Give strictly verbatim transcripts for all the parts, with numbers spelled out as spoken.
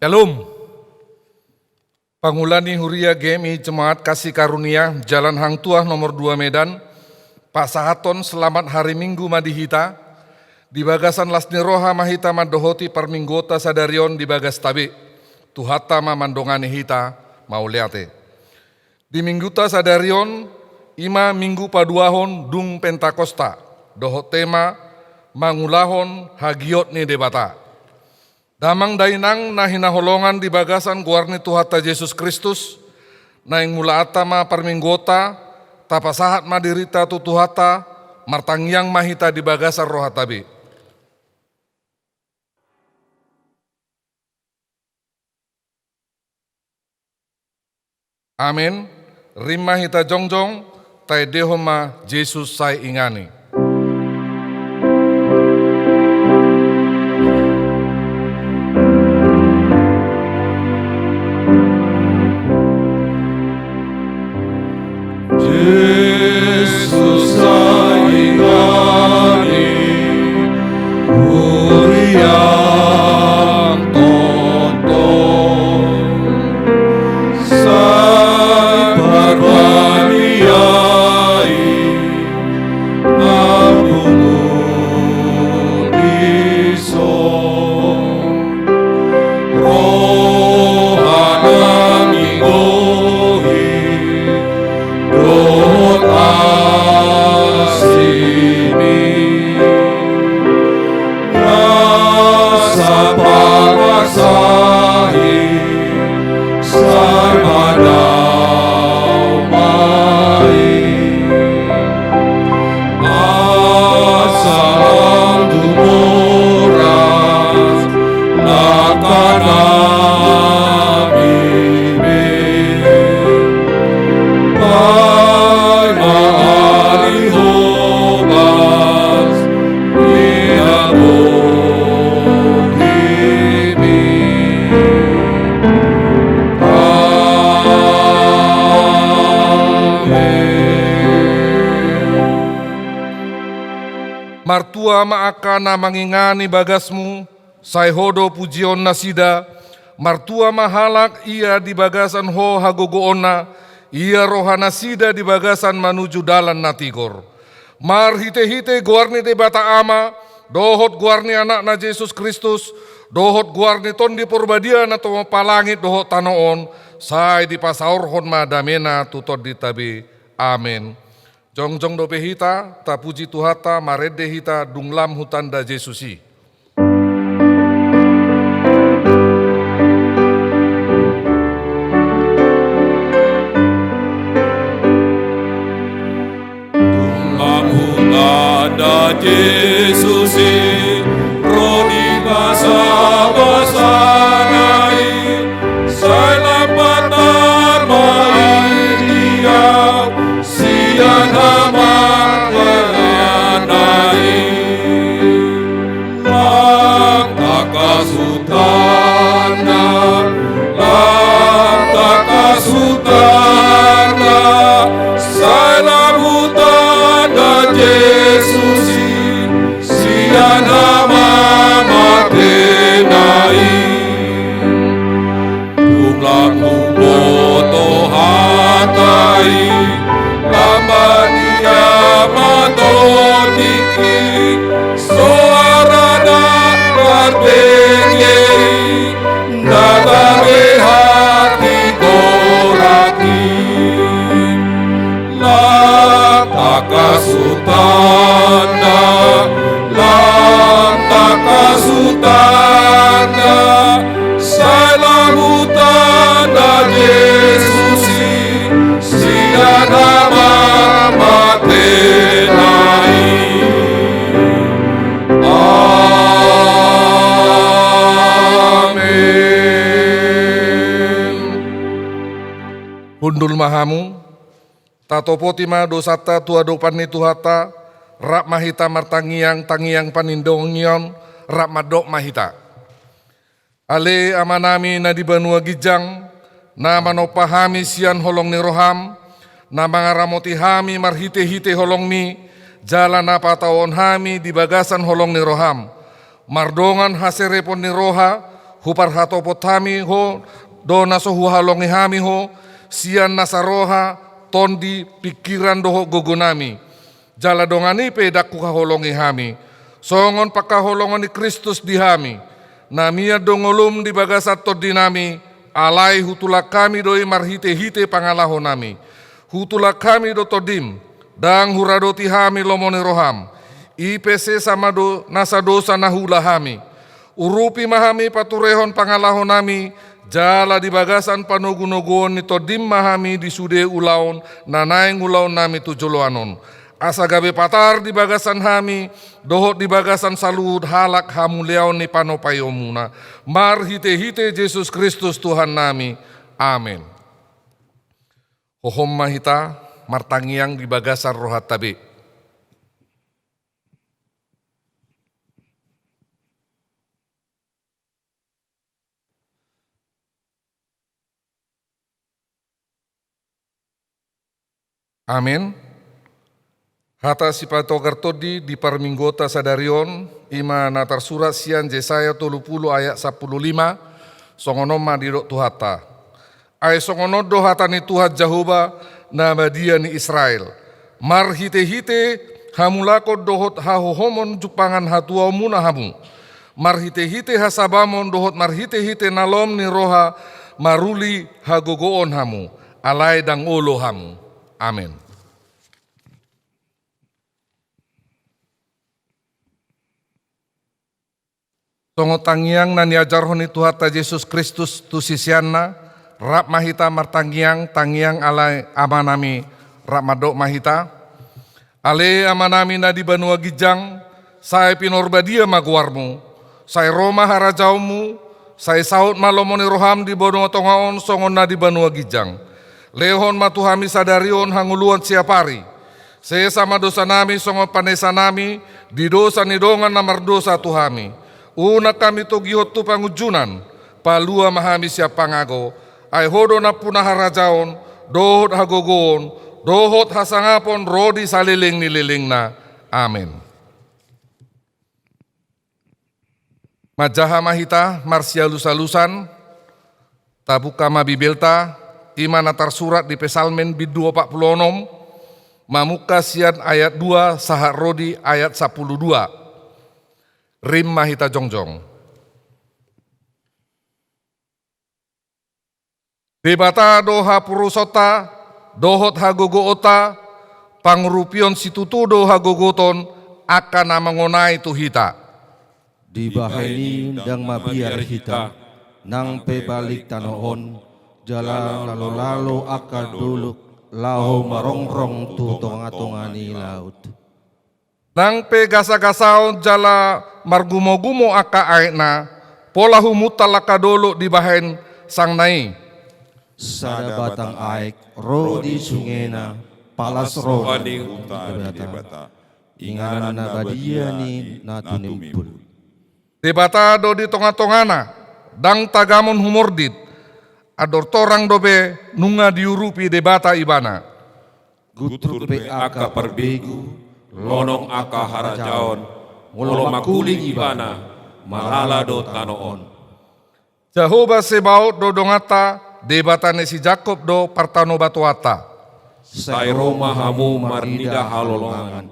Shalom. Pangula ni huria G M I Jemaat Kasih Karunia Jalan Hang Tuah nomor dua Medan, pasahathon selamat hari Minggu ma di hita. Di bagasan las ni roha ma hita mandohoti parmingguonta sadari on di bagasta be. Tuhanta ma mandongani hita, mauliate. Di mingguta sadari on, i ma minggu paduahon dung Pentakosta, dohot tema mangulahon hagiot ni Debata. Damang dainang na hinaholongan di bagasan goar ni Tuhanta Jesus Kristus, naeng mulaanta ma parmingguonta, tapasahat ma dirinta tu Tuhanta, martangiang ma hita di bagasan rohanta be. Amen. Rim ma hita jongjong, taendehon ma Jesus sai ingani. Jesus sai ingani, huriang tonton, sai parbadiai na pungu dison. Roha na minggohi dohot asimi, na sapangasahi sai madao ma i. Asa lam tumoras langka nami be, baen ma ari hobas ni na borngin i. Amen. Martua ma angka na mangingani bagasmu, sai ho do pujion nasida. Martua ma halak ia di bagasan ho hagogoonna, ia rohanasida di bagasan manuju dalan na tigor. Marhitehite goar ni Debata Ama, dohot goar ni Anakna Jesus Kristus, dohot goar ni Tondi Porbadia na tumompa langit dohot tano on, sai dipasaorhon ma damena tu tondinta be. Amen. Jongjong dope hita, tapuji Tuhanta, marende hita dung lam hutanda Jesus i. Dung lam hutanda Jesus i, ro di basabasana i, sai lam patar ma i dia sian hamateanna i. Lam tangkas hutanda, lam tangkas hutanda, sai lam hutanda Jesus i, sian hamamatena i. Dung lam huboto hata i, lam badia ma tondingki, soara na marbege i, na tabe hatigoranki. Lam tangkas hutanda, lam tangkas hutanda, sai lam hutanda Jesus i, sian hamamatena i. Amen. Hundul ma hamu. Tatopoti ma dosanta tu adopan ni Tuhanta, rap ma hita martangiang tangiang panindongion, rap mandok ma hita. Ale Amanami na di banua ginjang, na manompa hami sian holong ni roham, na mangaramoti hami marhitehite holongmi, jala na patauon hami di bagasan holong ni roham. Mardongan haserepon ni roha, Huparhatopot hami Ho do na so huhaholongi hami Ho, sian nasa roha, tondi, pingkiran dohot gogonami. Jala dongan i pe ndang huhaholongi hami, songon pangkaholongan ni Kristus di hami. Na mian do ngolum di bagasan tondinami, alai hutulak hami do i marhitehite pangalahonami. Hutulak hami do tondim, ndang huradoti hami lomo ni roham. I pe sesa ma do nasa dosa na huula hami. Urupi ma hami paturehon pangalahonami, jala di bagasan panogunoguon ni tondim ma hami di sude ulaon na naeng ulaonnami tu joloan on. Asa gabe patar di bagasan hami, dohot di bagasan saluhut halak hamuliaon ni panopaionmuna. Marhitehite Jesus Kristus Tuhannami. Amen. Hohom ma hita martangiang di bagasan rohanta be. Amen. Hata sipatogar tondi di parmingguonta sadari on, i ma na tarsurat sian Jesaya tolu pulu ayat sampulu lima, songon on ma didok Tuhanta. Ai songon on do hata ni Tuhan Jahowa, na badia ni Israel: Marhitehite hamulakon dohot hahohomon jumpangan hatuaonmuna hamu. Marhitehite hasabamon dohot marhitehite na lom ni roha maruli hagogoon hamu, alai ndang olo hamu. Amen. Songon tangiang na niajarhon ni Tuhanta Jesus Kristus tu siseanna, rap ma hita martangiang, tangiang ale Amanami, rap mandok ma hita. Ale Amanami na di banua ginjang, sai pinarbadia ma goarmu. Sai ro ma harajaonmu, sai saut ma lomo ni roham di banua tonga on songon na di banua ginjang. Lehon ma tu hami sadari on hangoluan siapari. Sesa ma dosanami songon panesanami di dosa ni dongan na mardosa tu hami. Unang hami togihon tu pangunjunan, palua ma hami sian pangago. Ai Ho do nampuna harajaon, dohot hagogoon, dohot hasangapon ro di saleleng ni lelengna. Amen. Manjaha ma hita marsialusalusan, tabuka ma Bibelta, i ma na tarsurat di Psalmen bindu opat pulu onom, mamungka sian ayat dua sahat ro di ayat sampulu dua. Rap ma hita jongjong. Debata do haporusonta, dohot hagogoonta, pangurupion situtu do hagogoton, angka na mangonai tu hita. Dibahen i ndang mabiar hita, nang pe balik tano on, jala lalolalo angka dolok, laho marongrong tu tongatonga ni laut. Nang pe gasagasaon jala margumogumo angka aekna, pola humuntal angka dolok dibahen sangna i. Sada batang aek ro di sungena, palas roha ni Debata. Inganan na badia ni na tumimpul. Debata do di tongatongana, ndang tagamon humordit. Andor torang dope nunga diurupi Debata ibana. Guntur pe angka parbegu, lonong angka harajaon, molo mangkuling ibana, malala do tano on. Jahowa Sebaot do donganta, Debata ni si Jakob do partanobatoanta. Sai ro ma hamu marnida halolongan,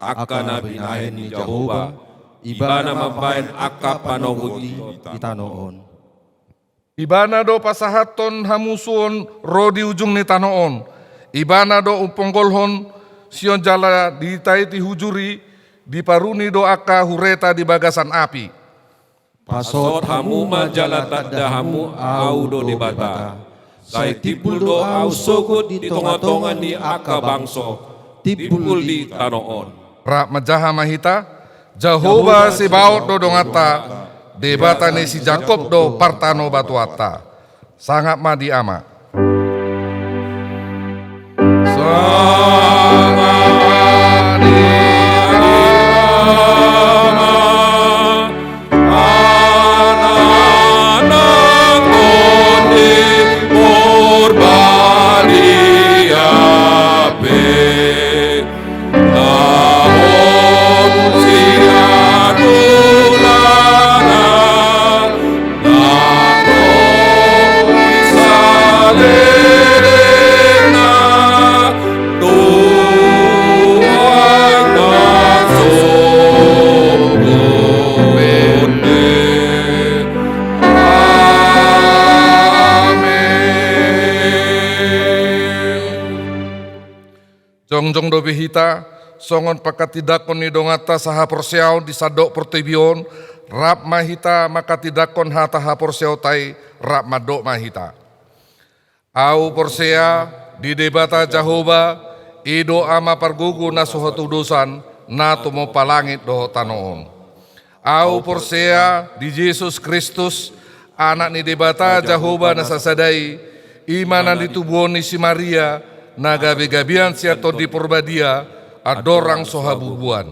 angka na binahen ni Jahowa, ibana mambahen angka panogot i di tano on. Ibana do pasahathon hamusuon ro di ujung ni tano on. Ibana do umponggolhon Sion jala ditaiti hujur i, diparuni do angka hureta di bagasan api. Pasaut hamu ma jala tanda hamu, Ahu do Debata. Sai timbul do Ahu sogot di tongatonga ni angka bangso, timbul di tano on. Rap manjaha ma hita. Jahowa Sebaot do donganta, Debata ni si Jakob do partanobatoanta. Sangap ma di Ama. Sangap ma di Ama, Anak nang Tondi Parbadia pe. Na hohom sian ulanan, na Jongjong dope hita, songon panghatindanghon ni donganta sahaporseaon di sandok portibi on, rap ma hita manghatindanghon hata haporseaonta i, rap mandok ma hita. Ahu porsea di Debata Jahowa, i do Ama pargogo na so hatudosan, na tumompa langit dohot tano on. Ahu porsea di Jesus Kristus, Anak ni Debata Jahowa na sasada i, i ma na ditubuhon ni si Maria, na gabe gabean sian Tondi Porbadia, andorang so habubuan.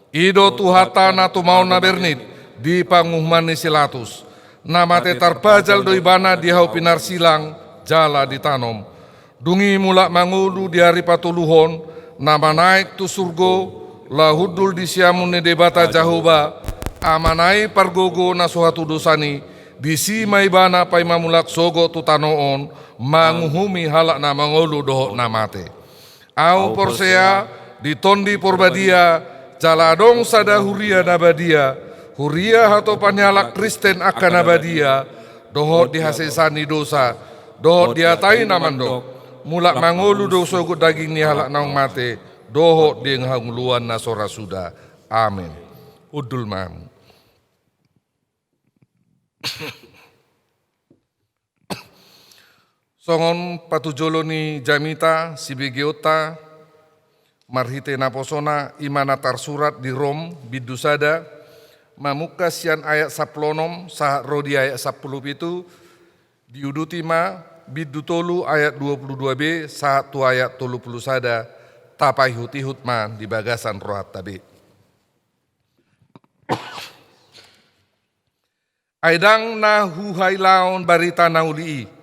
I do Tuhanta na tumaon na bernit di panguhuman ni si Latus. Na mate tarpajal do ibana di hau pinarsilang jala ditanom. Dung i mulak mangolu di ari patoluhon, na manaek tu surgo, laho hundul di siamun ni Debata Jahowa, Amana i pargogo na so hatudosan i, disi ma ibana paima mulak sogot tu tano on, manguhumi halak na mangolu dohot na mate. Ahu porsea di Tondi Porbadia, jala adong sada huria na badia, huria hatopan ni halak Kristen angka na badia, dohot di hasesaan ni dosa, dohot di hata i na mandok, mulak mangolu do sogot daging ni halak naung mate, dohot di hangoluan na so ra suda. Amen. Hundul ma hamu. Songon patujolo ni jamita sibegeonta, marhite naposona, i ma na tarsurat di Rom, bindu sada, mamungka sian ayat sampulu onom sahat ro di ayat sampulu pitu, diuduti ma bindu tolu ayat dua pulu dua b sahat tu ayat tolu pulu sada, tapaihutihut ma di bagasan rohanta be. Ai ndang na huhailahon barita na uli i.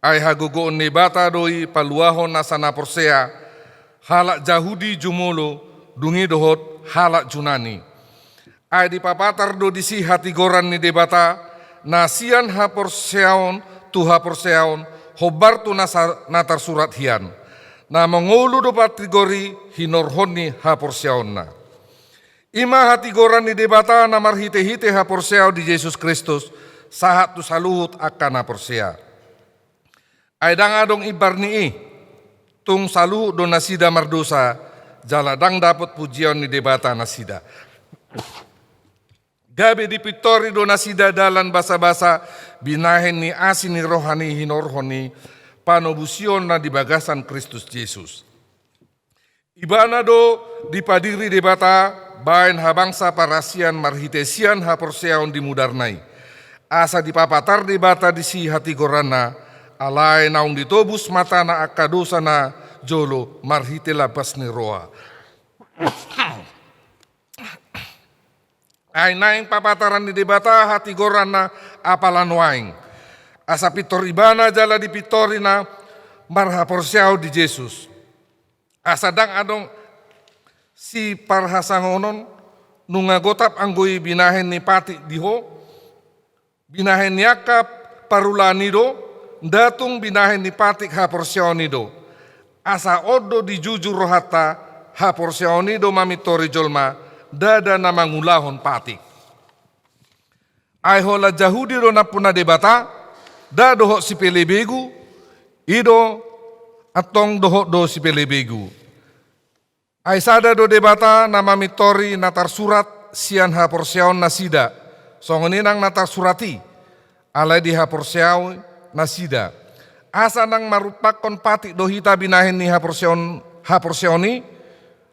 Ai hagogoon ni Debata do i paluahon nasa na porsea, halak Jahudi jumolo, dung i dohot halak Junani. Ai dipapatar do disi hatigoran ni Debata, na sian haporseaon tu haporseaon, hombar tu nasa na tarsurat hian. Na mangolu do patigor i hinorhon ni haporseaonna. I ma hatigoran ni Debata na marhitehite haporseaon di Jesus Kristus, sahat tu saluhut angka na porsea. Ai ndang adong imbar ni i, tung saluhut do nasida mardosa, jala ndang dapot pujiaon ni Debata nasida. Gabe dipintori do nasida dalan basabasa, binahen ni asi ni roha ni hinorhon ni panobusion na di bagasan Kristus Jesus. Ibana do dipadiri Debata baen habangsa parasian marhite sian haporseaon di mudarna i. Asa dipapatar Debata disi hatigoranna, alai naung ditobus matana angka dosa na jolo marhite lampas ni roha. Ai naeng papataran ni Debata hatigoranna apala nuaeng. Asa pintor ibana jala dipintori na marhaporseaon di Jesus. Asa ndang adong siparhasangonon, nunga gotap anggo i binahen ni patik di ho, binahen ni angka parulaan i do, nda tung binahen ni patik haporseaon i do. Asa on do dijujur rohanta, haporseaon i do mamintori jolma, ndada na mangulahon patik. Ai holan Jahudi do nampuna Debata, nda dohot sipelebegu, i do antong dohot do sipelebegu. Ai sada do Debata na mamintori na tarsurat sian haporseaon nasida, songon i nang na tarsurat i, alai dihaporseai nasida. Asa nang marumpakkon patik do hita binahen ni haporseaon, haporseaon i,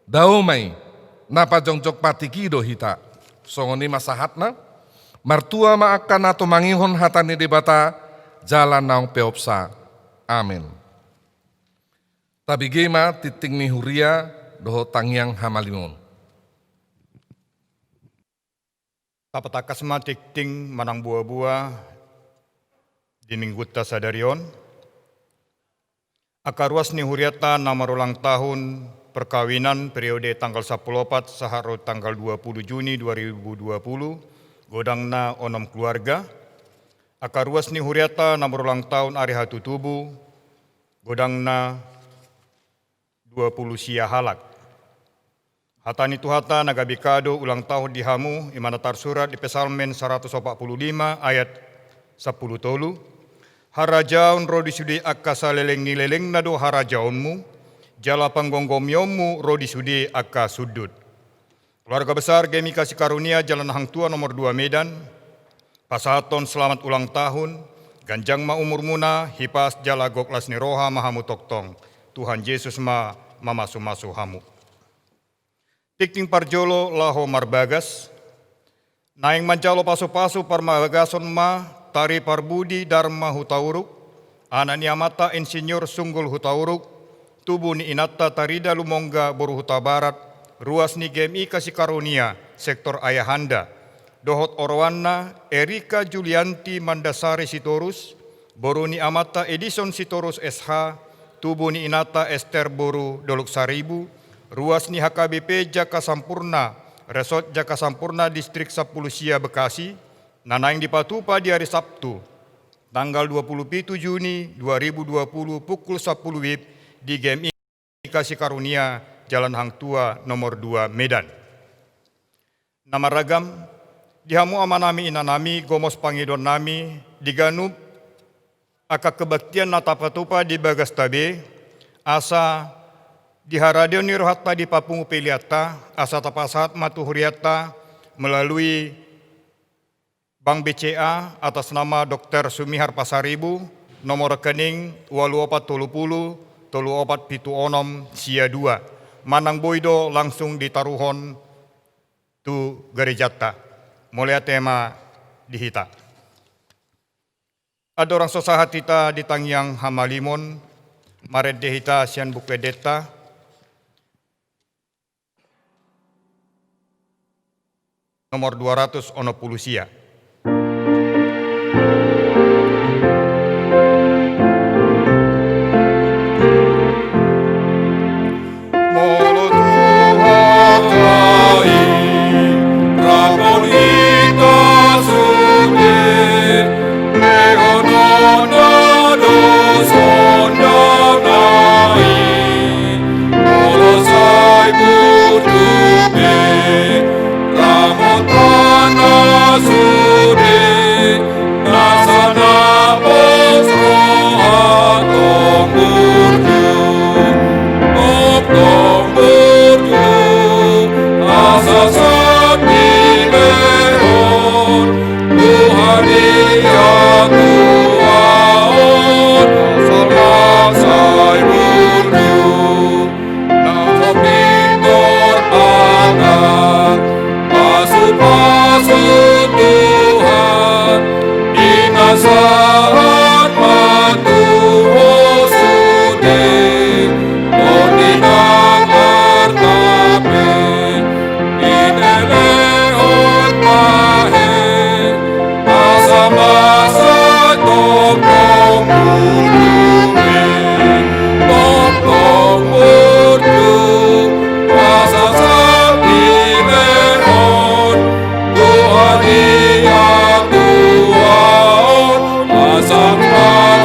dao ma i, na pajongjong patik i do hita. Songon i ma sahatna, martua ma angka na tumangihon hata ni Debata, jala naung peopsa. Amen. Tabege ma tingting ni huria dohot tangiang hamalimon. Tapatangkas ma tingting manang boaboa di minggunta sadari on. Angka ruas ni hurianta na marulang tahun perkawinan periode tanggal sampulu opat sahat ro tanggal dua pulu Juni dua ribu dua pulu, godangna onom keluarga. Angka ruas ni hurianta na marulang tahun ari hatutubu, godangna dua pulu sia halak. Hata ni Tuhanta na gabe kado ulang tahun di hamu, i ma na tarsurat di Psalmen saratus opat pulu lima ayat sampulu tolu. Harajaon ro di sude angka saleleng ni lelengna do harajaonmu, jala panggonggomionmu ro di sude angka sundut. Keluarga besar G M I Kasih Karunia Jalan Hang Tuah nomor dua Medan, pasahathon selamat ulang tahun, ganjang ma umurmuna, hipas jala gok las ni roha ma hamu tongtong. Tuhan Jesus ma mamasumasu hamu. Tingting parjolo laho marbagas. Naeng manjalo pasupasu parbagason ma Tari Parbudi Darma Hutauruk, anak ni amanta Insinyur Sunggul Hutauruk, tubu ni inanta Tarida Lumongga boru Hutabarat, ruas ni G M I Kasih Karunia sektor Ayahanda, dohot oroanna Erika Julianti Mandasari Sitorus, boru ni amanta Edison Sitorus S H, tubu ni inanta Ester boru Dolok Saribu, ruas ni H K B P Jaka Sampurna, Resort Jaka Sampurna, Distrik Sampulu Sia Bekasi, na naeng dipatupa di ari Sabtu, tanggal dua puluh pitu Juni dua ribu dua puluh, pukul sampulu W I B di G M I Kasih Karunia Jalan Hang Tuah nomor dua Medan. Na marragam, di hamu amanami inanami, gomos pangidoannami di ganup angka kebaktian na tapatupa di bagasta be, asa di haradeon ni rohanta dipapungu peleanta, asa tapasahat ma tu hurianta melalui Bank B C A atas nama Dokter Sumihar Pasaribu, nomor rekening ualu opat tolu pulu, tolu opat pitu onom sia dua. Manang boi do langsung ditaruhon tu garejanta. Mauliate ma di hita. Andorang so sahat hita di tangiang hamalimon, marende hita sian Buku Endenta nomor dua ratus onom pulu sia. Molo Tuhanta i, rap dohot hita sude, lehononna do sondanna i. Molo sai burju pe ramotanna sude, nasa na pos roha tong burju, tong burju, asa sai dilehon Tuhan i hatuaon, asa sai burju. Na so pintor patar pasupasu Tuhan, pinasahat ma tu ho sude, tondi nang arta pe dilehon tahe. Asa masa tongtong burju, tongtong burju, asa sai dilehon Tuhan i hatuaon, asa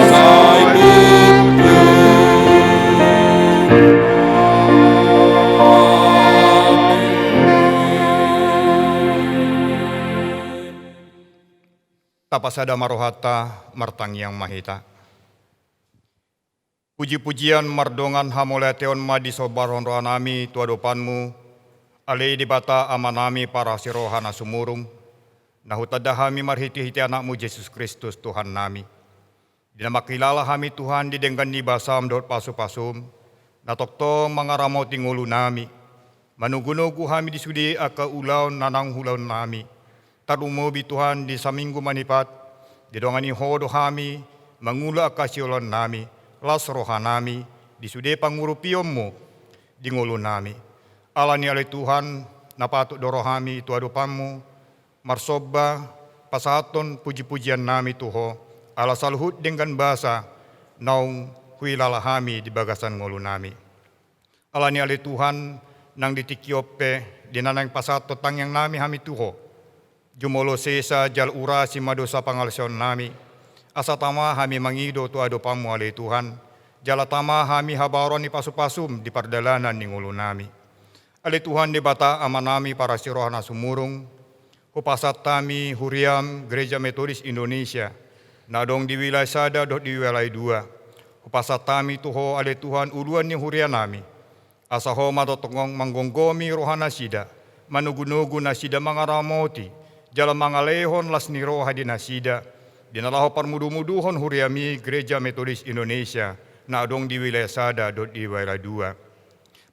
sai burju. Amin. Tapasada ma rohanta, martangiang ma hita. Pujipujian mardongan hamauliateon ma disombarhon rohanami tu adopanmu, ale Debata Amanami parasi roha na sumurung, na hutanda hami marhitehite Anakmu Jesus Kristus Tuhannami. Di na mangkilala hami Tuhan di denggan ni basam dohot pasupasum, na tongtong mangaramoti ngolunami, manugunugu hami di sude angka ulaon na naung ulaonnami. Tarlumobi Tuhan di saminggu manipat, didongani Ho do hami mangula angka siulaonnami, las rohanami di sude pangurupionmu di ngolunami. Alani ale Tuhan, na patut do rohami tu adopanmu, marsomba, pasahathon pujipujiannami tu Ho, ala saluhut denggan basa naung huilala hami di bagasan ngolunami. Alani ale Tuhan, nang di tingki on pe, di na naeng pasahathon tangiangnami hami tu Ho, jumolo sesa jala urasi ma dosa pangalaosionnami, asa tama hami mangido tu adopanmu ale Tuhan, jala tama hami habaoran ni pasupasum di pardalanan ni ngolunami. Ale Tuhan Debata Amanami parasi roha na sumurung, hupasahat hami huriam Gereja Metodis Indonesia, na adong di wilayah sada dohot di wilayah dua, Hupasahat hami tu Ho ale Tuhan uluan ni hurianami, asa Ho ma tongtong manggomgomi rohanasida, manogunogu nasida mangaramoti jala mangalehon las ni roha di nasida, di na laho parmudumuduhon huriami Gereja Metodis Indonesia na adong di wilayah sada dohot di wilayah dua.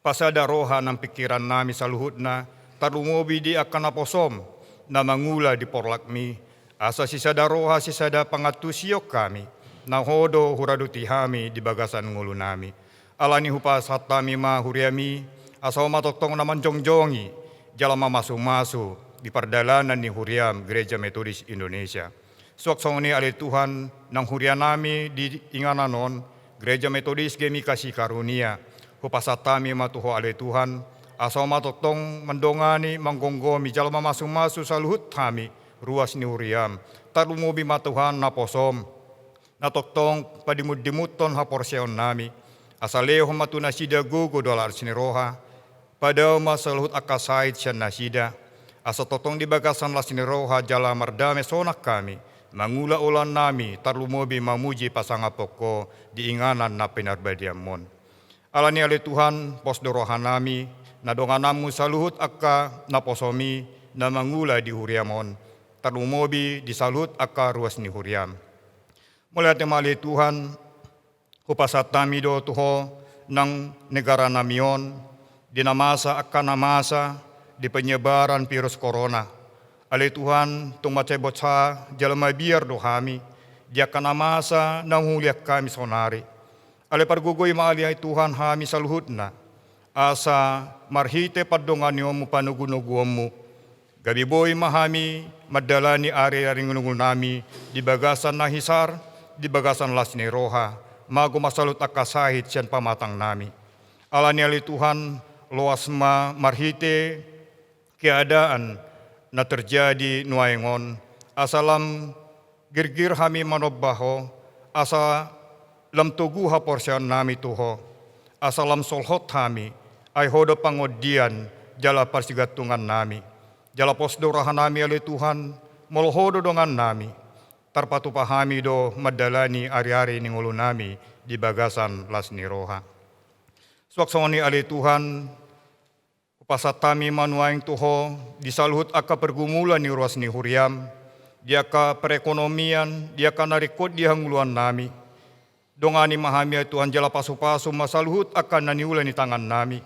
Pasada roha nang pingkirannami saluhutna, tarlumobi di angka naposom na mangula di porlakmi, asa sisada roha sisada pangantusion hami, na Ho do huradoti hami di bagasan ngolunami. Alani hupasahat hami ma huriami, asa Ho ma tongtong na manjongjongi jala mamasumasu di pardalanan ni huriam Gereja Metodis Indonesia. Suang songon i ale Tuhan, nang hurianami di inganan on, Gereja Metodis G M I Kasih Karunia, hupasahat hami ma tu Ho ale Tuhan, asa Ho ma tongtong mandongani, manggomgomi jala mamasumasu saluhut hami ruas ni huriam. Tarlumobi ma Tuhan naposom na tongtong padimundimunhon haporseaonnami, asa lehon ma tu nasida gogo dohot las ni roha. Padao ma saluhut angka sahit sian nasida, asa tongtong di bagasan las ni roha jala mardame sonang hami mangula ulaonnami, tarlumobi mamuji pasangaphon Ho di inganan na pinarbadiamon. Alani ale Tuhan, pos do rohanami, na dongananmu saluhut angka naposom i na mangula di huriam on, tarlumobi di saluhut angka ruas ni huriam. Mauliate ma ale Tuhan, hupasahat hami do tu Ho nang negaranami on, di na masa angka na masa di penyebaran virus corona. Ale Tuhan, tung mansai bosa jala mabiar do hami di angka na masa na huulian hami saonari. Alai pargogoi ma ale Tuhan hami saluhutna, asa marhite pandonganionmu, panogunoguonmu, gabe boi ma hami mandalani ariari ni ngolunami di bagasan na hisar, di bagasan las ni roha, mago ma saluhut angka sahit sian pamatangnami. Alani ale Tuhan, loas ma marhite keadaan na terjadi nuaeng on, asa lam girgir hami manomba Ho, asa lam togu haporseaonnami tu Ho, asa lam solhot hami, ai Ho do pangondian jala parsigantungannami. Jala pos do rohanami ale Tuhan, molo Ho do dongannami, tarpatupa hami do mandalani ariari ni ngolunami di bagasan las ni roha. Suang songon i ale Tuhan, hupasahat hami ma nuaeng tu Ho di saluhut angka pergumulan ni ruas ni huriam, di angka perekonomian, di angka na ringkot di hangoluannami. Dongani ma hami ale Tuhan jala pasupasu ma saluhut angka na niula ni tangannami.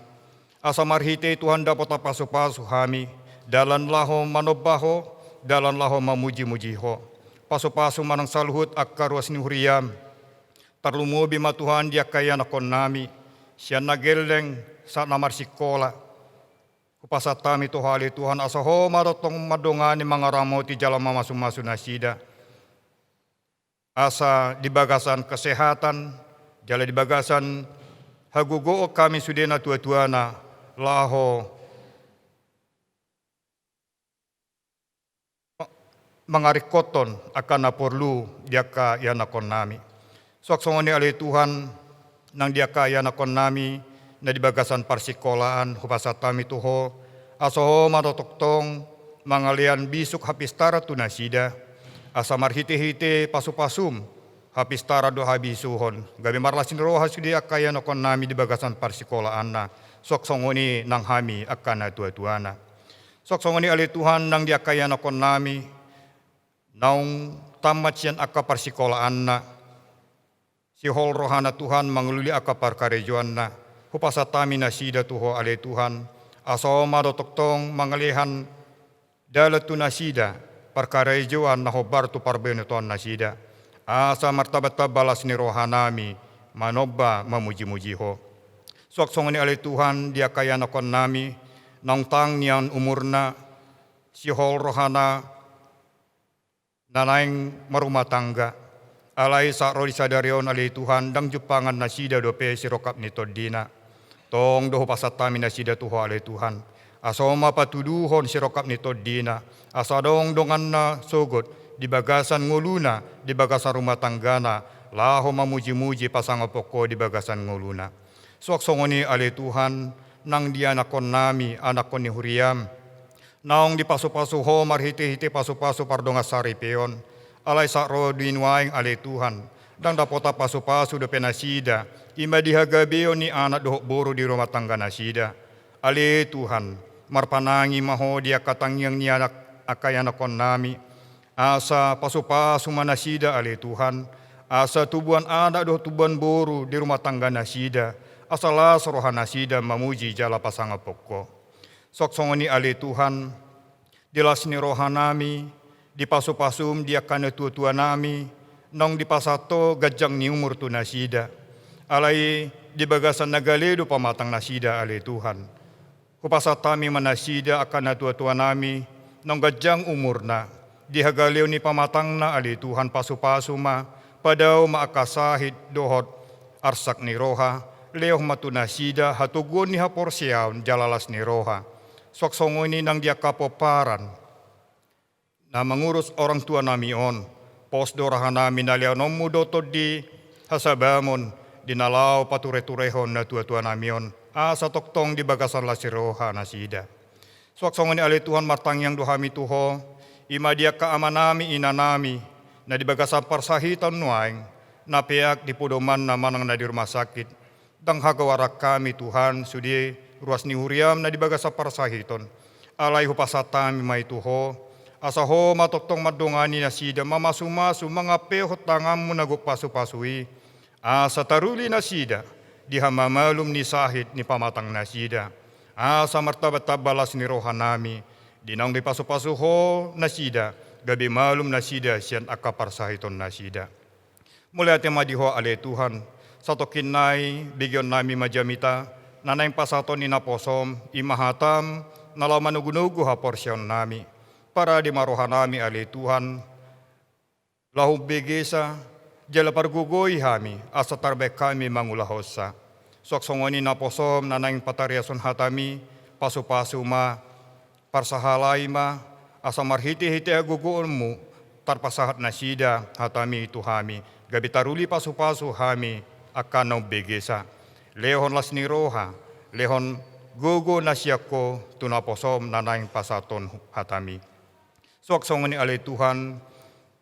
Asa marhite i Tuhan dapot tarpasupasu hami, dalan laho manomba Ho, dalan laho mamujimuji Ho. Pasupasu ma nang saluhut angka ruas ni huriam, tarlumobi ma Tuhan di angka ianakkonnami, sian na gelleng sahat na marsingkola. Hupasahat hami tu Ho ale Tuhan, asa Ho ma tongtong mandongani, mangaramoti jala mamasumasu nasida. Asa di bagasan kesehatan jala di bagasan hagogoon hami sude natuatuana laho mangaringkothon angka na porlu di angka ianakkonnami. Suang songon i ale Tuhan, nang di angka ianakkonnami na di bagasan parsingkolaan, hupasahat hami tu Ho, asa Ho ma tongtong mangalehon bisuk hapistaran tu nasida, asa marhitehite pasupasum, hapistaran do habisuhon, gabe marlas ni roha sude angka ianakkonnami di bagasan parsingkolaanna, suang songon i nang hami angka natuatuana. Suang songon i ale Tuhan, nang di angka ianakkonnami naung tamat sian angka parsingkolaanna, sihol rohana Tuhan mangalului angka parkarejoanna, hupasahat hami nasida tu Ho ale Tuhan, asa Ho ma do tongtong mangalehon dalan tu nasida, parkarejoan na hombar tu parbinotoan nasida, asa martambatamba las ni rohanami manomba mamujimuji Ho. Suang songon i ale Tuhan, di angka ianakkonnami naung tang nian umurna, sihol rohana na naeng marumah tangga. Alai sahat ro di sadari on ale Tuhan, ndang jumpangan nasida dope sirongkap ni tondina. Tong do hupasahat hami nasida tu Ho ale Tuhan, asa Ho ma patuduhon sirongkap ni tondina, asa adong donganna sogot di bagasan ngoluna, di bagasan rumah tanggana, laho mamujimuji pasangaphon Ho di bagasan ngoluna. Suang songon i ale Tuhan, nang di ianakkonnami, anakkon ni huriam, naung dipasupasu Ho marhitehite pasupasu pardongansaripeon, alai sahat ro di nuaeng ale Tuhan, Ndang dapotan pasupasu dope nasida, i ma di hagabeon ni anak dohot boru di rumah tangga nasida. Ale Tuhan, marpanangi ma Ho di angka tangiang ni anak, angka ianakhonnami. Asa pasupasu ma nasida, ale Tuhan, asa tubuan anak dohot tubuan boru di rumah tangga nasida, asa las roha nasida mamuji jala pasangaphon Ho. Suang songon i, ale Tuhan, di las ni rohanami, di pasupasum di angka natuatuanami, naung dipasahat Ho ganjang ni umur tu nasida. Alai di bagasan na gale do pamatang nasida, ale Tuhan. Hupasahat hami ma nasida angka natuatuanami, naung ganjang umurna, di hagaleon ni pamatangna, ale Tuhan, pasupasu ma, padao ma angka sahit dohot arsak ni roha, lehon ma tu nasida hatoguon ni haporseaon jala las ni roha. Suang songon i nang di angka pomparan na mangurus orang tuanami on, pos do rohanami na lehononmu do tondi hasabamon di na laho patureturehon natuatuanami on, asa tongtong di bagasan las ni roha nasida. Suang songon i, ale Tuhan, martangiang do hami tu Ho, i ma di angka amanami inanami, na di bagasan parsahiton nuaeng, na peak di podomanna manang na di rumah sakit. Ndang hagoaran hami, Tuhan, sude ruas ni huriam na di bagasan parsahiton. Alai hupasahat hami ma i tu Ho, asa Ho ma tongtong mandongani nasida, mamasumasu, mangampehon tanganmu na gok pasupasu i, asa taruli nasida di hamamalum ni sahit ni pamatang nasida. Asa martambatamba las ni rohanami, di naung dipasupasu Ho nasida, gabe malum nasida sian angka parsahiton nasida. Mauliate ma di Ho, ale Tuhan, satongkin nai begeonnami ma jamita na naeng pasahaton ni naposom, i ma hatam na laho manogunogu haporseaonnami. Parade ma rohanami, ale Tuhan, laho umbegesa jala pargogoi hami, asa tarbaen hami mangulahonsa. Suang songon i naposom na naeng patariashon hatami, pasupasu ma, parsahalai ma, asa marhitehite hagogoonmu tarpasahat nasida hatami tu hami, gabe taruli pasupasu hami angka na umbegesa. Lehon las ni roha, lehon gogo na sian Ho tu naposom na naeng pasahathon hatami. Suang songon i, ale Tuhan,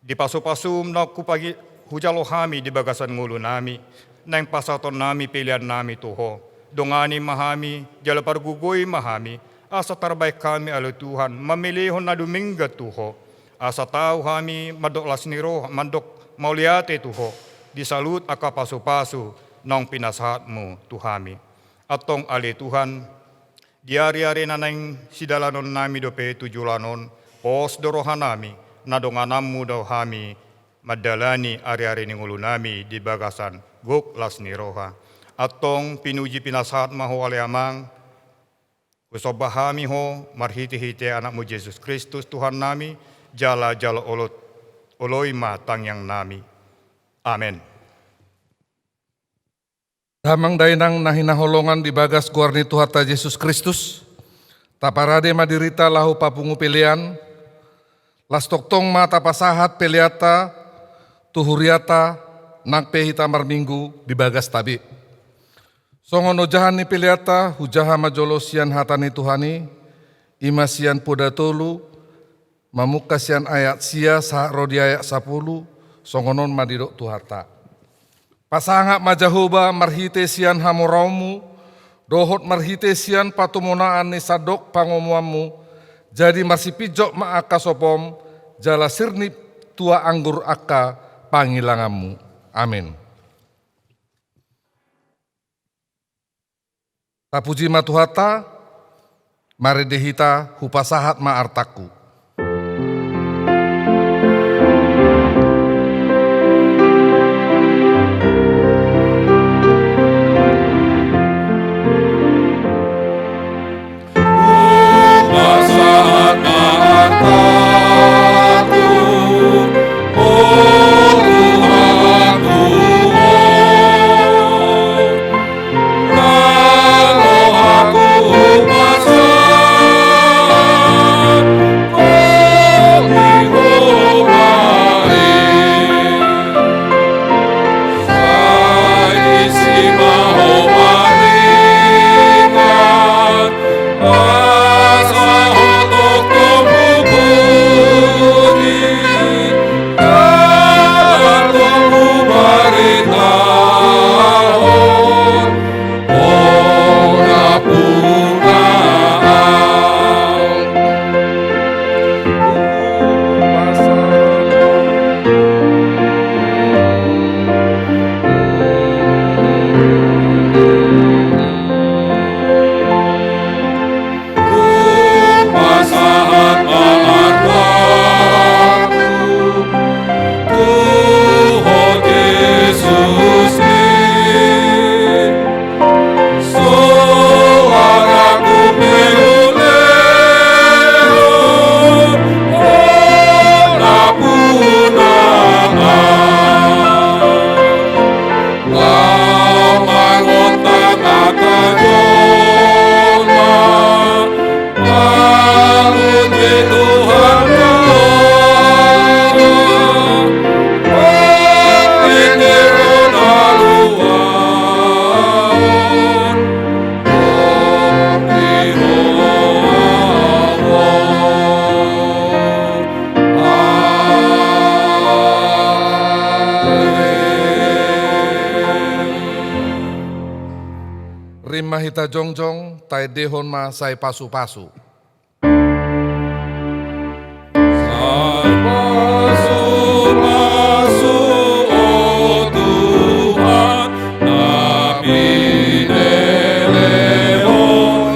di pasupasum naung hupagi-, hujalo hami di bagasan ngolunami, naeng pasahatonnami peleannami tu Ho. Dongani ma hami, jala pargogoi ma hami, asa tarbaen hami, ale Tuhan, mamelehon na dumenggan tu Ho. Asa tau hami mandok las ni roha, mandok mauliate tu Ho, di saluhut angka pasupasu naung pinasahatmu tu hami. Antong, ale Tuhan, di ariari na naeng sidalanonnami dope tu joloan on, pos do rohanami, na dongananmu do hami mandalani ariari ni ngolunami di bagasan gok las ni roha. Antong pinuji pinasahat ma Ho, ale Amang, husomba hami Ho marhitehite Anakmu Jesus Kristus Tuhannami, jala jalo olot, oloi ma tangiangnami. Amen. Damang dainang na hinaholongan di bagas goar ni Tuhanta Jesus Kristus, taparade ma dirita laho papungu pelean, las tongtong ma tapasahat peleanta tu hurianta nang pe hita marminggu di bagasta be. Songon ojahan ni peleanta, hujaha ma jolo sian hata ni Tuhan i, i ma sian Poda tolu, mamungka sian ayat sia sahat ro di ayat sapulu, songon on ma didok Tuhanta. Pasangap ma Jahowa marhite sian hamoraonmu, dohot marhite sian patumonaan ni sandok pangomoanmu, jadi marsipinjot ma angka sopom, jala sirnip tuak anggur angka pangilanganmu. Amin. Tapuji ma Tuhanta, marende hita, hupasahat ma artangku. Rim ma hita jongjong, taendehon ma sai pasupasu. Sai pasupasu, o Tuhan, na pinelehon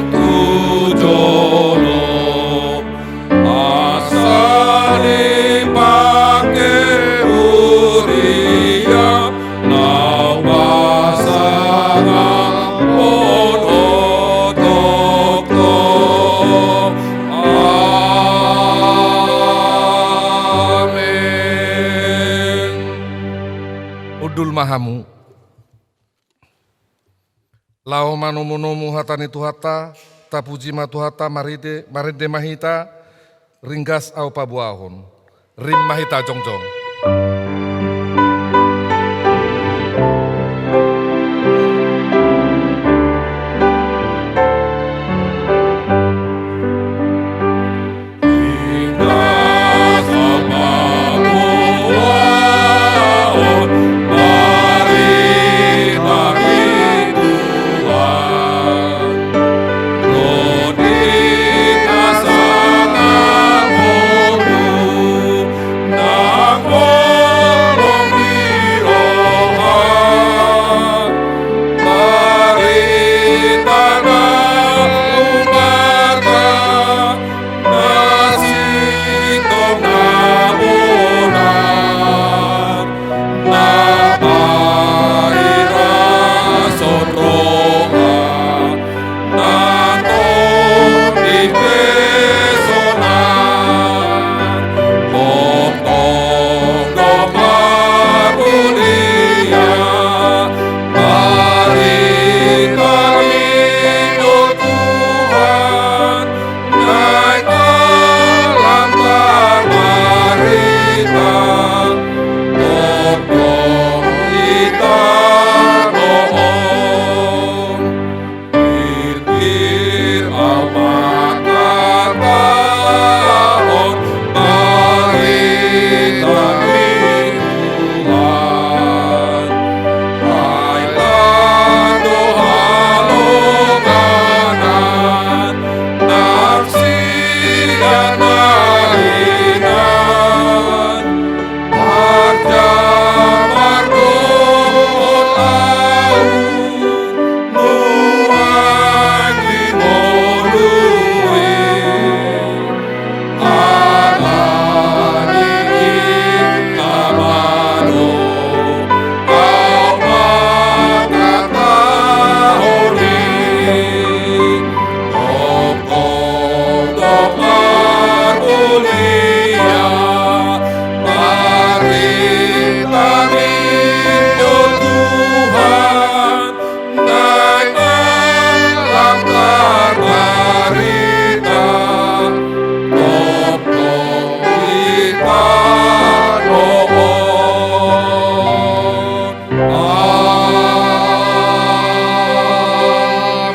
tu jolo. Asa dipangke huria, laho pasangaphon ho tongtong. Amen. Hundul ma hamu. Laho manomunomu hata ni Tuhanta, tapuji ma Tuhanta, maride, marende ma hita, ringgas ahu paboahon. Rim ma hita jongjong.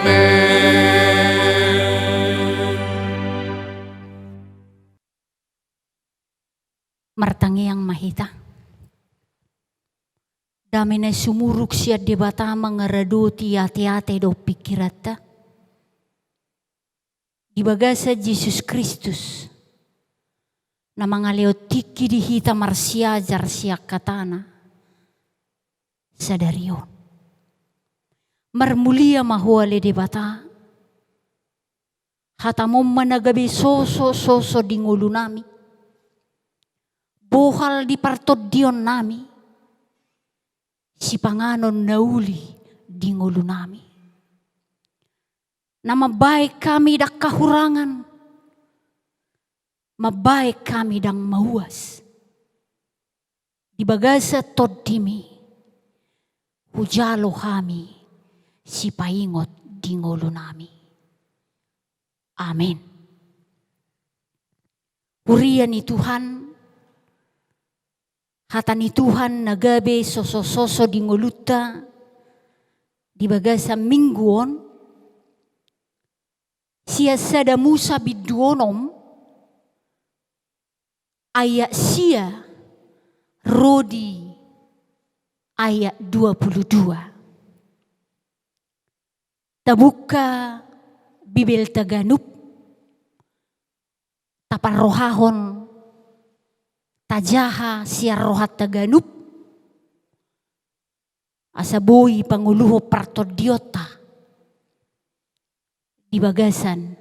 Amen. Martangiang ma hita. Dame na sumurung sian Debata mangaradoti ateate dohot pingkiranta di bagasan Jesus Kristus, na mangalehon tingki di hita marsiajar sian hatana sadari on. Marmulia ma Ho ale Debata, hatam on ma na gabe sosososo di ngolunami, bohal di partondionnami, sipanganon na uli di ngolunami. Na mambahen hami ndang hahurangan, mambahen hami ndang mauas. Di bagasan tondimi, hujalo hami sipaingot di ngolunami. Amen. Huria ni Tuhan, hata ni Tuhan na gabe sosososo di ngolunta di bagasan minggu on, sian Sada Musa bindu onom, ayat sia ro di ayat dua puluh dua. Tabuka Bibelta ganup, taparrohahon tajaha sian rohanta ganup, asa boi pangoluhon partondionta di bagasan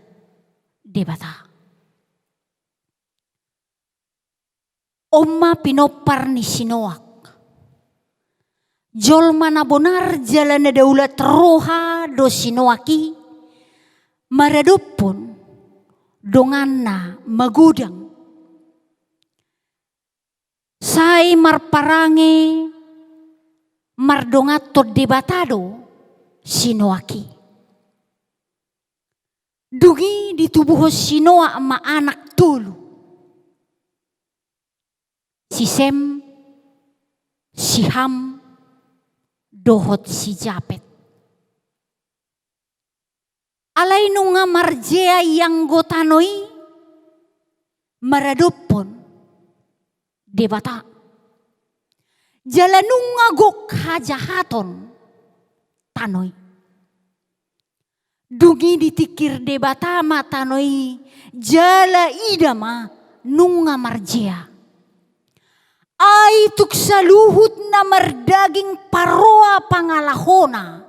Debata. On ma pinompar ni si Noak. Jolma na bonar jala na daulat roha do si Noak i, maradophon donganna magodang. Sai marparange mardonganhon Debata do si Noak i. Dung i ditubuhon si Noak ma anak tolu, si Sem, si Ham, dohot si Japet. Alai nunga marjea ianggo tano i maradophon Debata. Jala nunga gok hajahaton tano i. Dung i ditingkir Debata ma tano i, jala ida ma nunga marjea. Ai tung saluhut na mardaging parroa pangalahona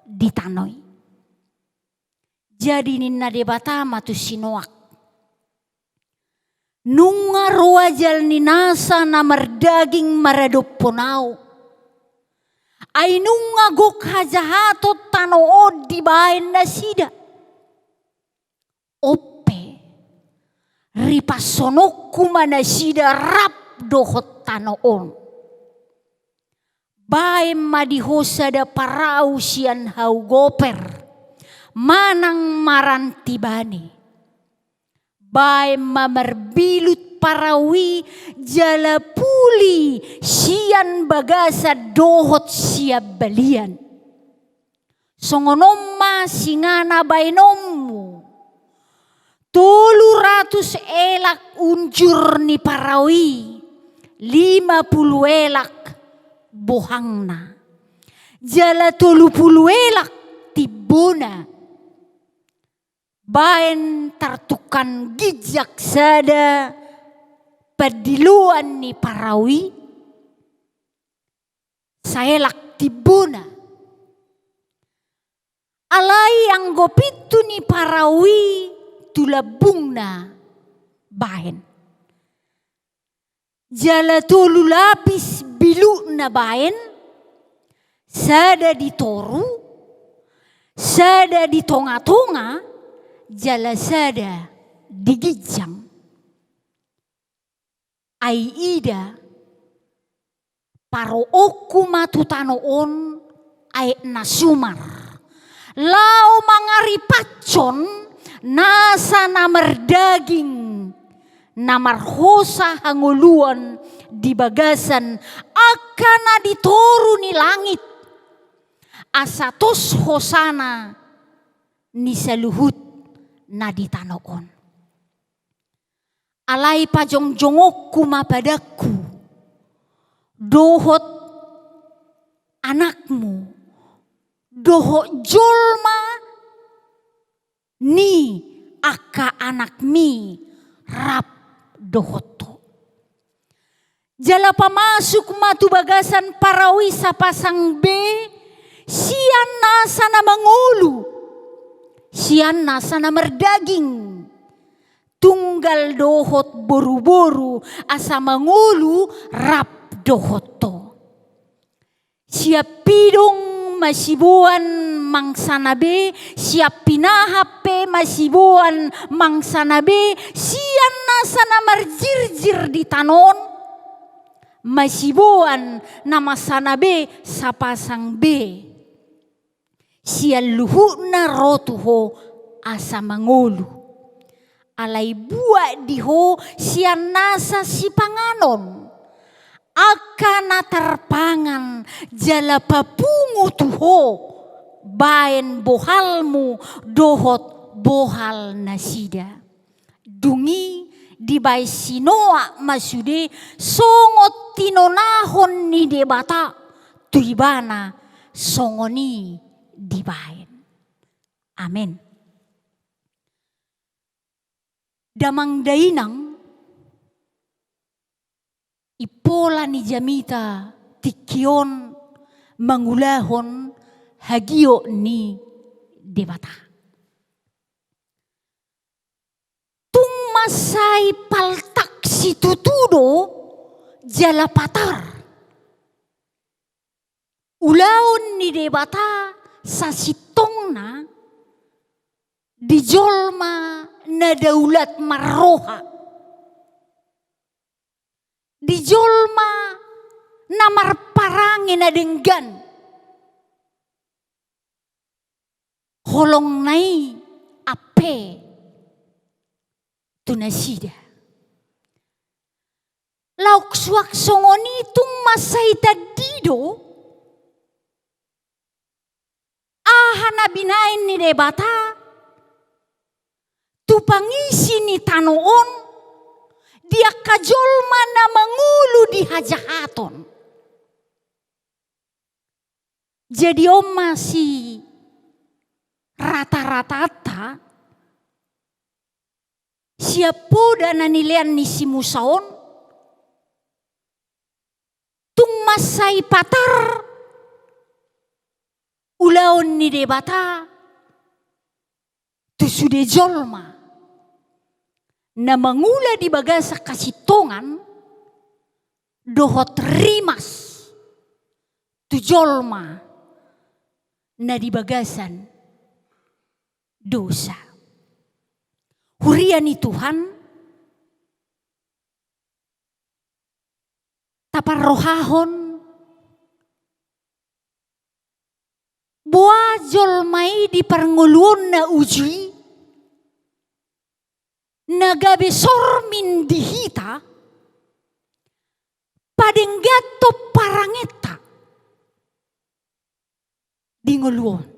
di tano i. Jadi ninna Debata ma tu si Noak, nunga ro ajal ni nasa na mardaging maradophon ahu. Ai nunga gok hajahaton tano on dibaen nasida. On pe, ripashononku ma nasida rap dohot tano on. Baen ma di ho sada parau sian hau goper, manang maranti bane. Baen ma marbilut parau i jala puli sian bagasan dohot sian balian. Songon on ma singana baenonmu: tolu ratus elak unjur ni parau i, lima pulu elak bohangna, jala tolu pulu elak timbona. Baen tartungkan ginjang sada pandiloan ni parau i, saelak timbona. Alai anggo pintu ni parau i tu lambungna baen. Jala tolu lapis bilutna baen, sada di toru, sada di tongatonga, jala sada di ginjang. Ai ida, paroonku ma tu tano on aek na sumar, laho mangaripathon nasa na mardaging, na marhosa hangoluan di bagasan angka na di toru ni langit, asa tos hosana ni saluhut na di tano on. Alai pajongjongonku ma padanku dohot anakmu, dohot jolma ni angka anakmi rap dohot ho. Jala pamasuk ma tu bagasan parau i sapasang be sian nasa na mangolu, sian nasa na mardaging, tunggal dohot boruboru, asa mangolu rap dohot ho. Sian pidong masiboan mangsana be, sian pinahan pe masiboan mangsana be, sian nasa na marjirjir di tano on masiboan na mangsana be sapasang be. Sian luhutna ro tu ho asa mangolu. Alai buat di ho sian nasa sipanganon, angka na tarpangan, jala papungu tu ho baen bohalmu dohot bohal nasida. Dung i dibaen si Noak ma sude songon tinonahon ni Debata tu ibana, songon i dibaen. Amen. Damang dainang, impola ni jamita tingki on mangulahon hagiot ni Debata. Tung mansai paltak situtu do jala patar ulaon ni Debata sasintongna di jolma na daulat marroha, di jolma na marparange na denggan. Holongna i ampe tu nasida. Laos suang songon i tung mansai tandi do aha na binahen ni Debata tu pangisi ni tano on di angka jolma na mangolu di hajahaton. Jadi on ma sirata-ratanta sian poda na nilean ni si Musa on, tung mansai patar ulaon ni Debata tu sude jolma na mangula di bagasan hasintongan dohot rimas tu jolma na di bagasan dosa. Huria ni Tuhan, taparrohahon boha jolma i di parngoluonna uju i na gabe sormin di hita, padengganhon parangenta di ngolu on.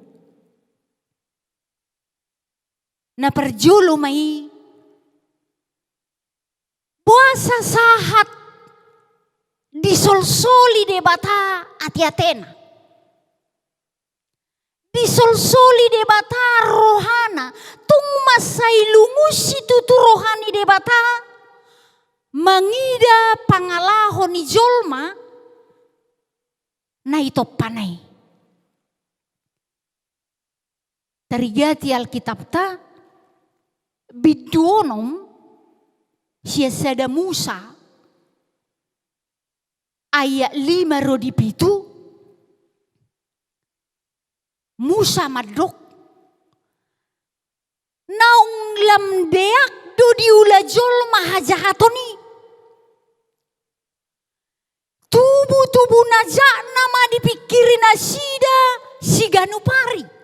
Na parjolo ma i, boasa sahat disolsoli Debata ate-atena, disolsoli Debata rohana, tung mansai lungun situtu roha ni Debata mangida pangalaho ni jolma na ditompana i. Tarigati Alkitabta, bindu onom sian sada Musa, ayat lima ro di pitu, Musa mandok, naung lam deak do diula jolma hajahaton i. Tubu-tubu na jat nama dipingkiri nasida siganup ari.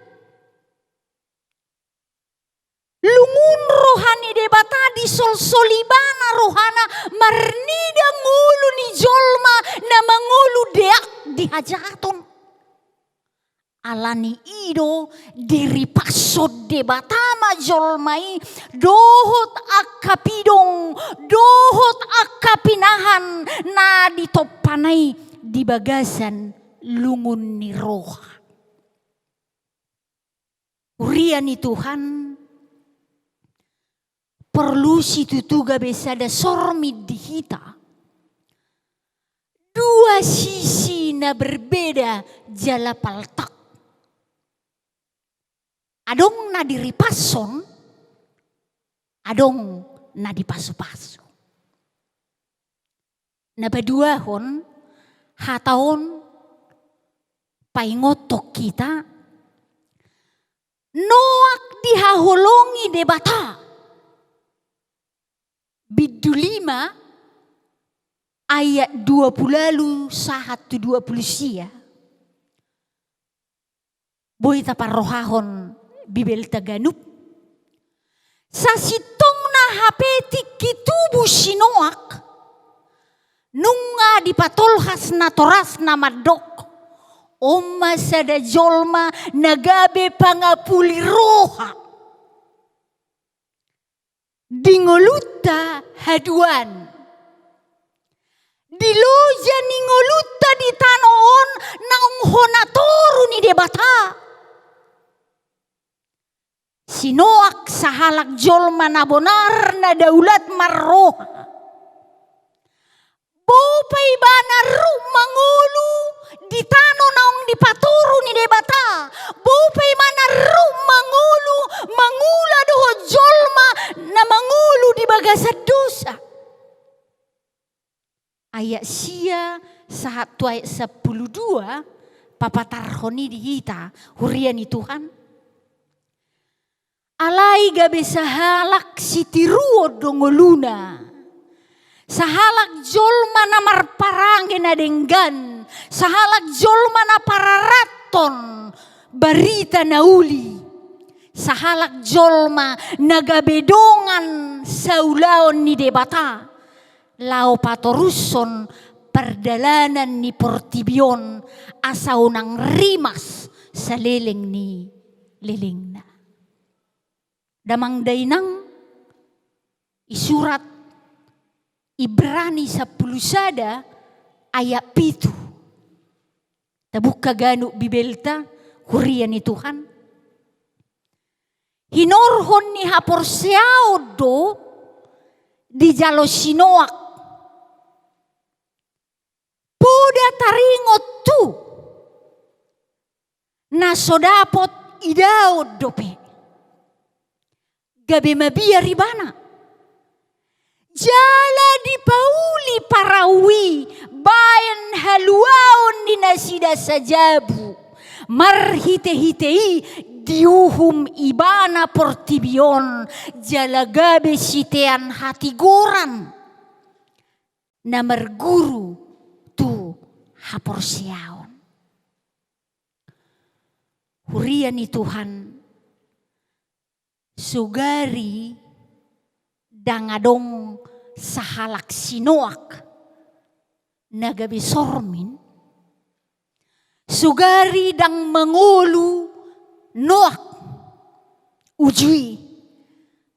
Lungun roha ni Debata, disolsol ibana rohana marnida ngolu ni jolma na mangolu deak di hajahaton. Alani i do diripashon Debata ma jolma i dohot angka pidong, dohot angka pinahan na ditompana i di bagasan lungun ni roha. Huria ni Tuhan, porlu situtu gabe sada sormin di hita dua sisi na berbeda jala paltak. Adong na diripashon, adong na dipasupasu. Na paduahon, hata on paingothon hita, Noak dihaholongi Debata. Bindu lima ayat dua pulu ualu sahat tu dua pulu sia. Boi taparrohahon Bibelta ganup. Sasintongna hape tingki tubu si Noak, nunga dipatolhas natorasna mandok, on ma sada jolma na gabe pangapuli roha di ngolunta haduan. Di loja ni ngolunta di tano on naung hona toru ni Debata. Si Noak sahalak jolma na bonar, na daulat marroha. Bope ibana ruk mangolu di tano naung dipatoru ni Debata. Bope ibana ruk mangolu, mangula dohot jolma na mangolu di bagasan dosa. Ayat sia sahat tu ayat sampulu dua, papatarhon i di hita, huria ni Tuhan. Alai gabe sahalak sitiruon do ngoluna. Sahalak jolma na marparange na denggan, sahalak jolma na pararathon barita na uli, sahalak jolma na gabe dongan saulaon ni Debata, laho patorushon pardalanan ni portibi on, asa unang rimas saleleng ni lelengna. Damang dainang, i surat Ibrani sampulu sada ayat pitu. Tabuka ganup Bibelta, huria ni Tuhan. Hinorhon ni haporseaon do dijalo si Noak. Poda taringot tu na so dapot idaon dope. Gabe mabiar ibana. Jala dipauli parau i baen haluaon ni nasida sajabu. Marhitehite i diuhum ibana portibi on, jala gabe sitean hatigoran na marguru tu haporseaon. Huria ni Tuhan, sugari ndang adong sahalak si Noak na gabe sormin, sugari ndang mangolu Noak, uju i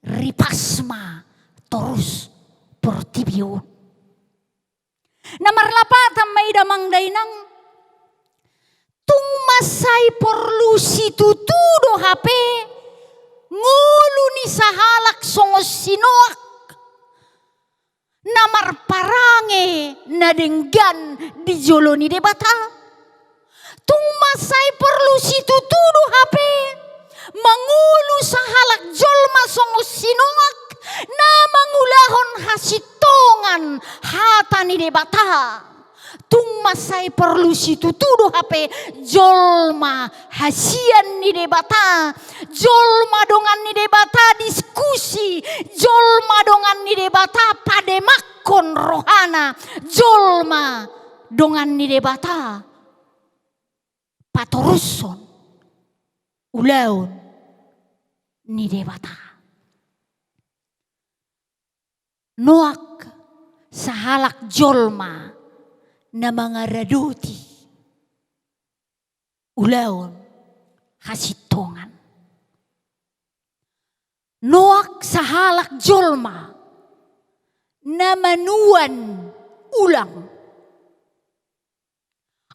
ripas ma torus portibi on. Na marlapatan ma i damang dainang, tung mansai porlu situtu do hape ngolu ni sahalak songon si Noak na marparange na denggan di jolo ni Debata. Tung mansai porlu situtu do hape mangolu sahalak jolma songon si Noak na mangulahon hasintongan hata ni Debata. Tung mansai porlu situtu do hape jolma hasian ni Debata, jolma dongan ni Debata diskusi, jolma dongan ni Debata pademakkon rohana, jolma dongan ni Debata patorushon ulaon ni Debata. Noak sahalak jolma na mangaradoti ulaon hasintongan. Noak sahalak jolma na manuan ulang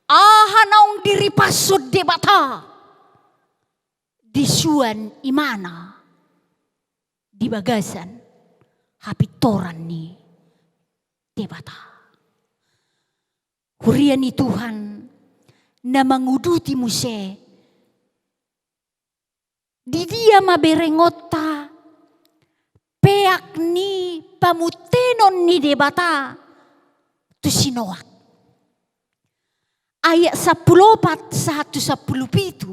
aha naung diripashon Debata, disuan ibana di bagasan hapintoran ni Debata. Huria ni Tuhan, na manguduti muse, di dia ma berengonta peak ni pamuntenon ni Debata tu si Noak? Ayat sampulu opat sahat tu sampulu pitu.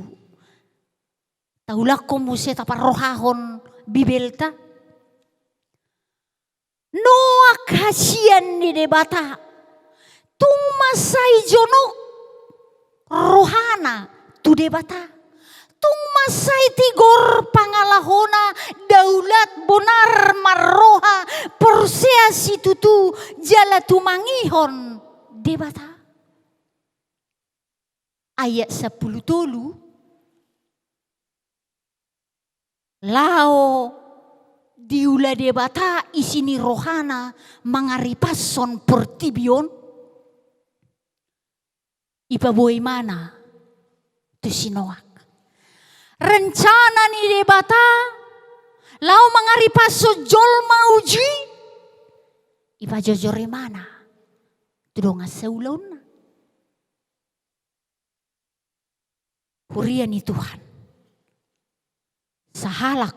Taulakhon muse, taparrohahon Bibelta. Noak hasian ni Debata, tung mansai jonok rohana tu Debata, tung mansai tigor pangalahona, daulat, bonar, marroha, porsea situtu jala tumangihon Debata. Ayat sampulu tolu. Laho diula Debata isi ni rohana mangaripashon portibi on, ipaboa ibana tu si Noak. Rencana ni Debata Laho mangaripashon jolma uju i, ipajojor ibana tu dongan saulaonna. Huria ni Tuhan, sahalak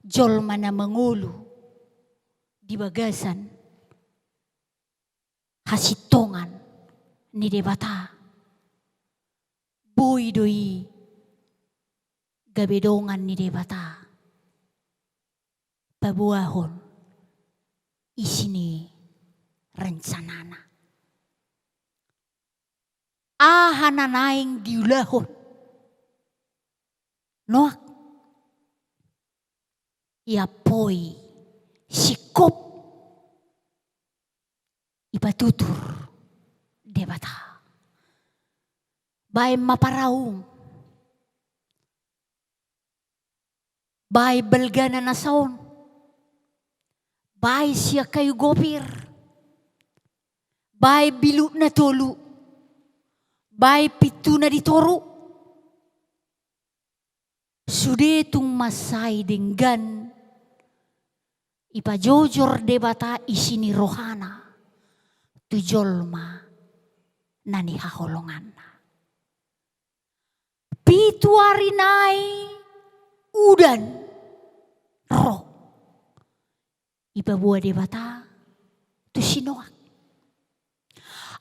jolma na mangolu di bagasan hasintongan ni Debata, boi do i gabe dongan ni Debata paboahon isi ni rencanana. Aha na naeng diulahon Noak? Iampoi singkop ipatutur Debata. Baen ma paraum, baen balgana na saon, baen sian hayu gopir, baen biluk na tolu, baen pintu na di toru. Sude tung mansai denggan, ipajojor Debata isi ni rohana tu jolma na nihaholonganna. Pitu ari nai udan ro, ipaboa Debata tu si Noak.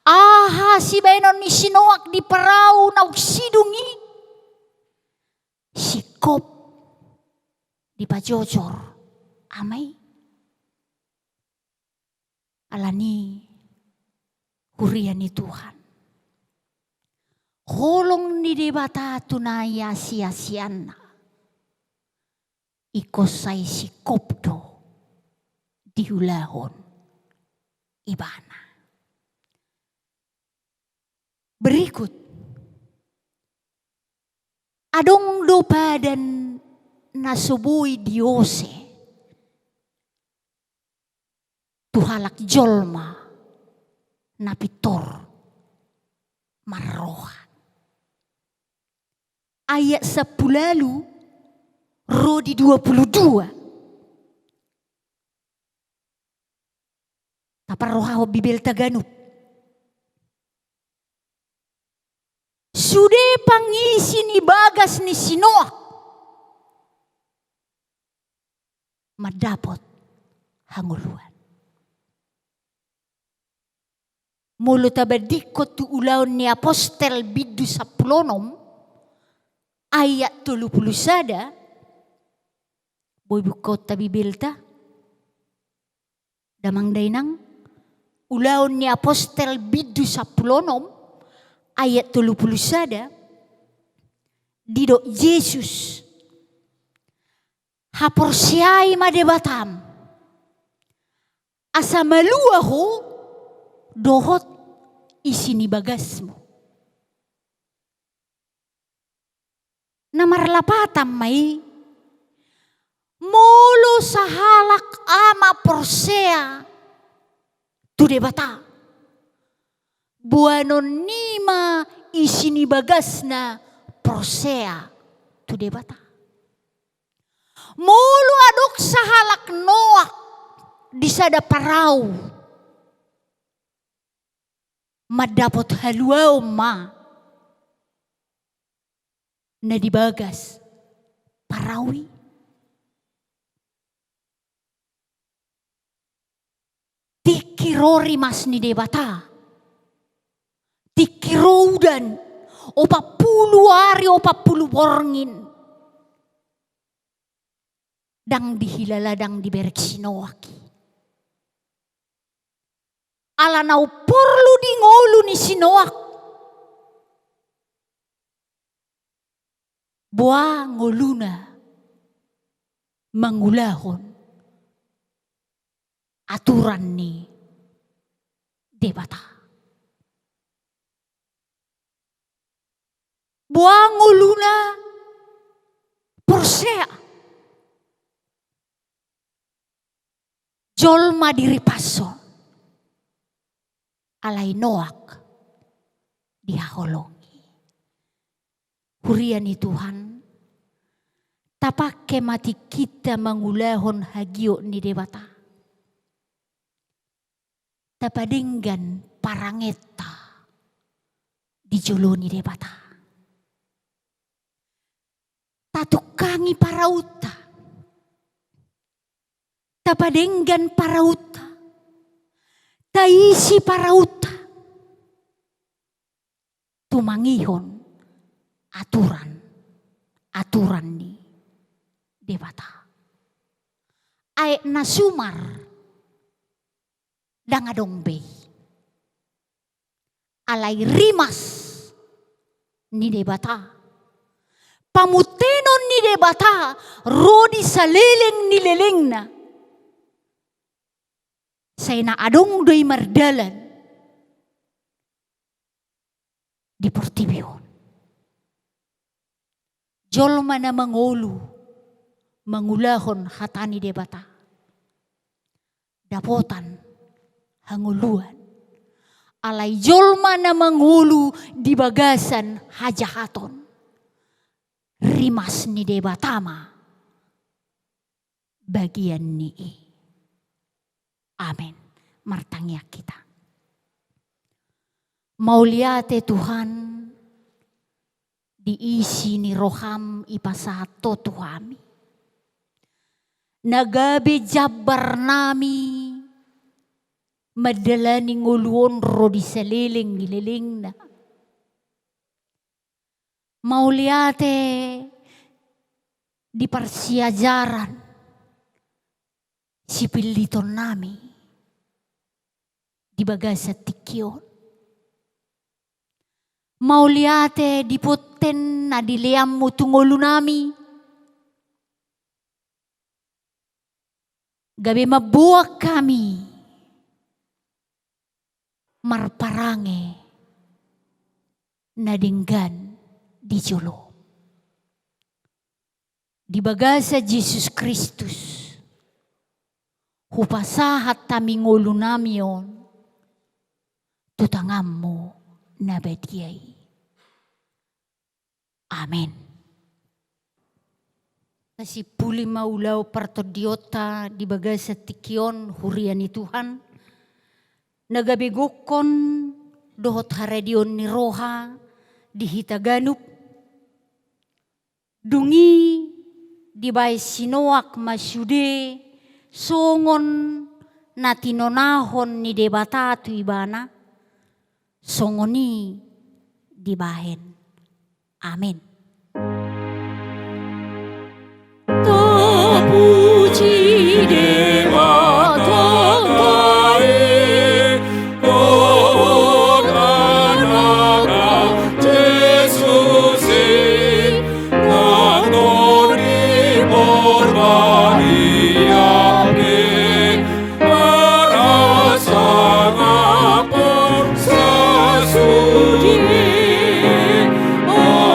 Aha sibaenon ni si Noak di parau naung sidung i? Singkop dipajojor ama i. Alani, huria ni Tuhan, holong ni Debata tu na niasiasianna, ingkon sai singkop do diulahon ibana. Berikut, adong do padan na so boi diose tu halak jolma na pintor marroha. Ayat sampulu ualu ro di dua pulu dua. Taparrohahon Bibelta ganup. Sude pangisi ni bagas ni si Noak mandapot hangoluan. Molo tabandingkon tu Ulaon ni Apostel bindu sampulu onom ayat tolu pulu sada, boi bukaonta Bibelta. Damang dainang, Ulaon ni Apostel bindu sampulu onom ayat tolu pulu sada, didok Jesus: Haporseai ma Debatam, asa malua ho dohot isi ni bagasmu. Na marlapatan ma i, molo sahalak ama porsea tu Debata, boanonni ma isi ni bagasna porsea tu Debata. Molo adong sahalak Noak di sada parau, mandapot haluaon ma na di bagas parau i. Tingki ro rimas ni Debata, tingki ro udan, opat pulu ari, opat pulu borngin, ndang dihilala, ndang dibereng si Noak i. Ala naung porlu di ngolu ni si Noak, boa ngoluna mangulahon aturan ni Debata. Boa ngoluna porsea. Jolma diripashon, alai Noak dihaholongi. Huria ni Tuhan, Tapangke ma tingkinta mangulahon hagiot ni Debata. Tapadenggan parangenta di jolo ni Debata. Tatungkangi paraunta. Tapadenggan paraunta. Taisi paraunta. Tumangihon aturan, aturan ni Debata. Aek na sumar ndang adong be i. Alai rimas ni Debata, pamuntenon ni Debata ro di saleleng ni lelengna. Sai na adong do i mardalan di portibi on. Jolma na mangolu mangulahon hata ni Debata, dapotan hangoluan. Alai jolma na mangolu di bagasan hajahaton, rimas ni Debata ma bagian ni i. Amen. Martangiang hita. Mauliate Tuhan, di isi ni roham ipasahat Ho tu hami, na gabe jambar nami mandalani ngolu on ro di saleleng ni lelengna. Mauliate di parsiajaran sipilliton nami di bagasan tingki on. Mauliate di ponten na dileanmu tu ngolu nami, gabe mamboan hami marparange na denggan di jolo. Di bagasan Jesus Kristus, hupasahat hami ngolu nami on tu tanganmu na badia i. Amen. Tasimpuli ma ulaon partondionta di bagasan tingki on, huria ni Tuhan, na gabe gokhon dohot haradion ni roha di hita ganup. Dung i dibahen si Noak ma sude songon na tinonahon ni Debata tu ibana, songon i dibahen. Amen. Tapuji Debata, dohot Anakna Jesus i, na tondi porbadia pe, marasangap sasudi. Amin.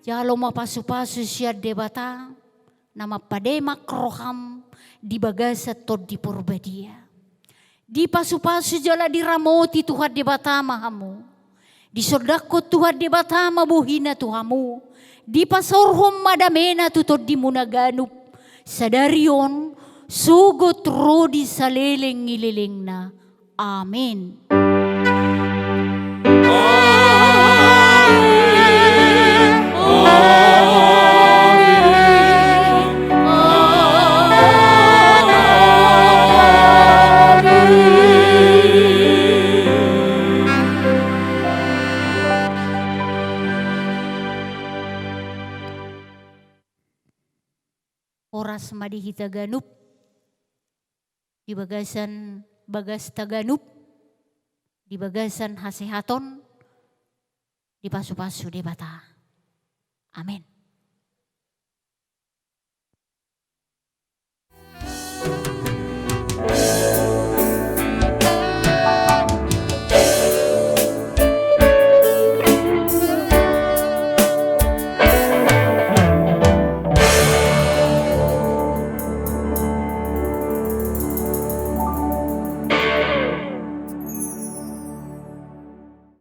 Jalo ma pasupasu sian Debata, na mampademak roham di bagasan Tondi Porbadia. Dipasupasu jala diramoti Tuhan Debata ma hamu. Disondangkon Tuhan Debata ma bohina tu hamu. Dipasaorhon ma damena tu tondimuna ganup, sadari on sogot ro di saleleng ni lelengna. Amin. Horas ma di hita ganup, di bagasan bagasta ganup, di bagasan hasehaton, dipasupasu Debata. Amen.